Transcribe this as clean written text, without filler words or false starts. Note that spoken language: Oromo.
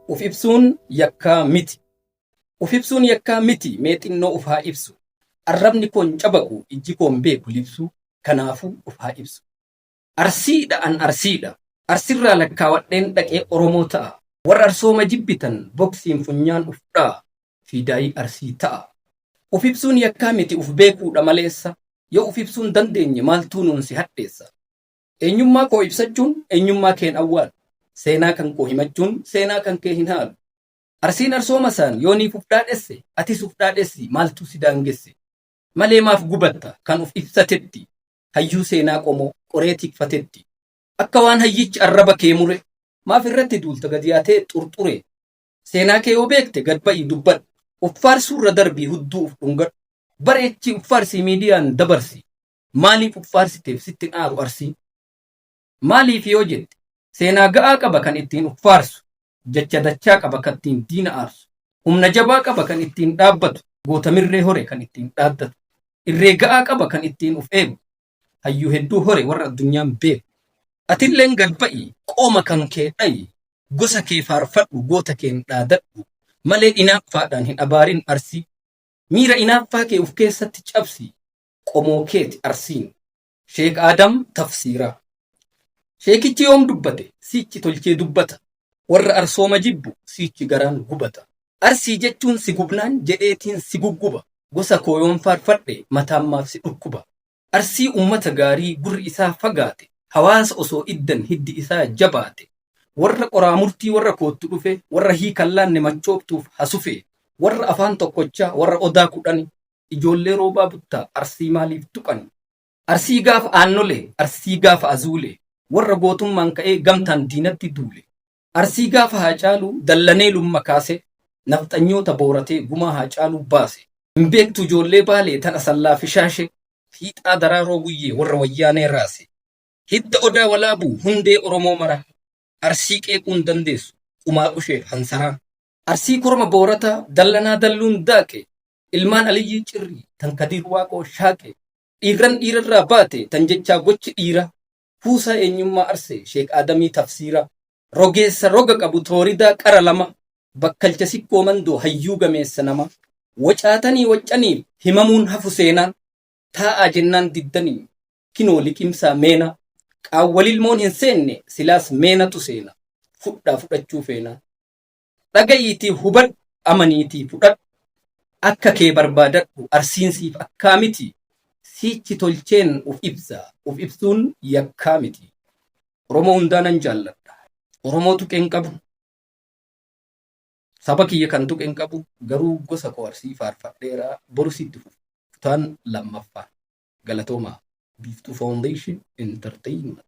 Uf ibsuun yakkaa miti. Uf ibsuun yakkaa miti mee xinnoo uf haa ibsu. Arrabni koo hin cabaqu ijji koo hin beeku libsuu kanaafuu uf haa ibsu. Arsiidha an Arsiidha. Arsirraa lakkaawadheen dhaqee Oromoo ta'a. Warra Arsooma jibbitan boksiin funyaan uf dha'a. Fiidaayii Arsii ta'a. Uf ibsuun yakkaa miti uf beekuudha maleessa. Yoo uf ibsuu hin dandeenye maaltuu nuun si hadheessa. Eenyummaa koo ibsachuun eenyummaa keen awwaalu. Seenaa kan koo himachuun seenaa kan kee hin haalu. Arsiin arsooma saan yooniif uf dhaadhesse atis uf dhaadhessi maaltuu si daangesse. Malee maaf gubatta kan uf ibsatetti hayyuu seenaa qomoo qoree tikfatetti. Akka waan hayyichi arraba kee mure maaf irratti duulta gad yaatee xurxure. Seenaa kee yoo beekte gad ba'ii dubbadhu. Uf faarsuurra darbii hudduu uf dhungadhu. Bareechii uf faarsii miidiyaan dabarsi. Maaliif uf faarsiteef sitti hin aaru Arsiin? Maaliif yoo jette seenaa ga'aa qaba kan ittiin uf faarsu. Jecha dachaa qaba kan ittiin diina aarsu. Humna jabaa qaba kan ittiin dhaabbatu. Goota mirree hore kan ittiin dhaaddatu. Irree ga'aa qaba kan ittiin uf eegu. Hayyuu hedduu hore warra addunyaan beeku. Atilleen gad ba'i qooma kan kee dhayi. Gosa kee faarfadhu goota keen dhaadadhu. Malee inaaffaadhaan hin abaarin Arsii. Miira inaaffaa kee uf keessatti cabsi. Qomoo keeti Arsiin. Sheek Aadam Tafsiiraa. Sheekichi yoom dubbate siichi tolchee dubbata. Warra Arsooma jibbu siichi garaan gubata. Arsii jechuun si gubnaan jedheetiin si gugguba. Gosa koo yoon faarfadhe mataan maaf si dhukkuba. Arsii ummata gaarii gurri isaa fagaate. Hawaasa osoo iddan hiddi isaa jabaate. Warra qoraa murtii warra koottu dhufe warra hiika hin laanne machooftuuf hasufe. Warra afaan tokkochaa warra odaa kudhani. Ijoollee roobaa buttaa Arsii maaliif tuqani. Arsii gaafa Aannolee, Arsii gaafa Azuulee, warra gootummaan ka'ee gamtaan diinatti duule. Arsii gaafa Haacaaluu dallanee lumma kaase, nafxanyoota booratee gumaa Haacaaluu baase. Hin beektu ijoollee Baalee tan Asallaa fi Shaashee, fiixaa Daraaroo Guyyee warra Wayyaanee raase. Hidda Odaa Walaabuu hundee Oromoo maraa, Arsii qeequu hin dandeessu qumaa qushee hansaraa. Arsii korma Boorataa dallanaa dalluun daaqe, ilmaan Aliyyii Cirrii tan Kadiir Waaqoo shaaqe. Dhiirran dhiirarraa baate tan jechaa gochi dhiiraa Kuusaa eenyummaa Arsee Sheek Aadamii Tafsiiraa Rogeessa roga qabu tooridaa qara lama Bakkalcha Sikkoo Mandoo hayyuu gameessa namaa Wacaatanii waccaniif himamuun hafu seenaan Taa'aa jennaan diddanii kinoo liqimsaa meenaa Qaawwa lilmoon hin seenne silaas meenatu seena Fudhaa fudhachuu feenaan Dhaga'iitii hubadhu amaniitii fudhadhu Akka kee barbaadadhu Arsiin siif akkaa miti Siichi tolcheen uf ibsa uf ibsuun yakkaa miti Oromoo hundaa nan jaalladha Oromoo tuqe hin qabu Saba kiyya kan tuqe hin qabu garuu gosa koo Arsii faarfadheera borus itti fufa kutaan lammaffaan galatoomaa Biiftuu Foundation Entertainment.